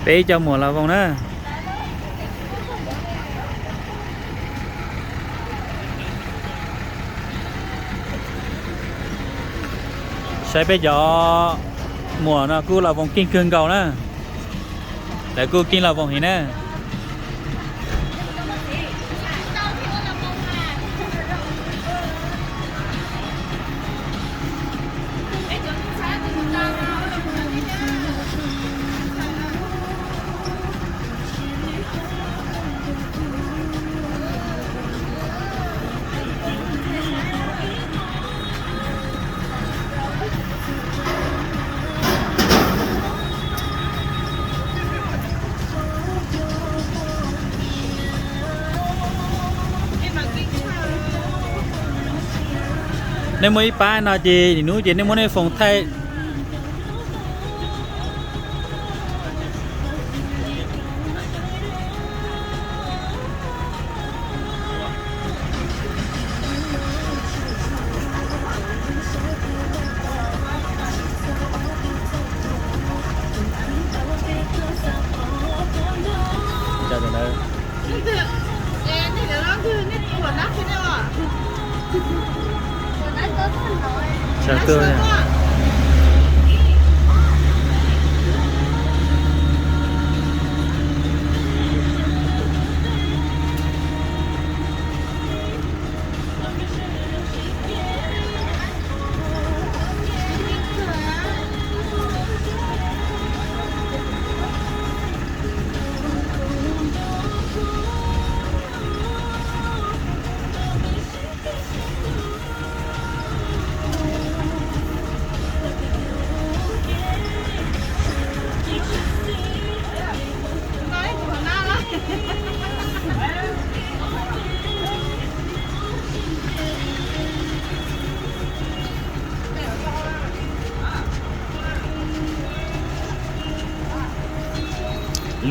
Peb cov muam los voos na. Saib peb cov muam no kuj los voos keej kawg nkaus na. Lawv kuj keej los voos heev na. Nej muaj ib pab no ces nim hnub ces nej muab nej foos thaij.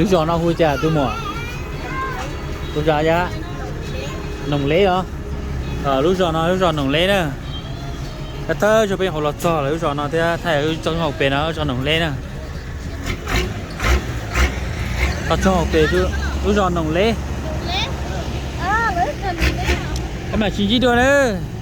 Lub zos no hu cas tus muam? Tus zos yog Noom Leb os. Lub zos no lub zos Noom Leb na. Thawj zaug peb nyuam qhuav los txog lawm lub zos no thiab, thawj zaug peb no zos Noom Leb na. Los txog pem lub zos Noom Leb. Peb mam sib ntsib dua nawb.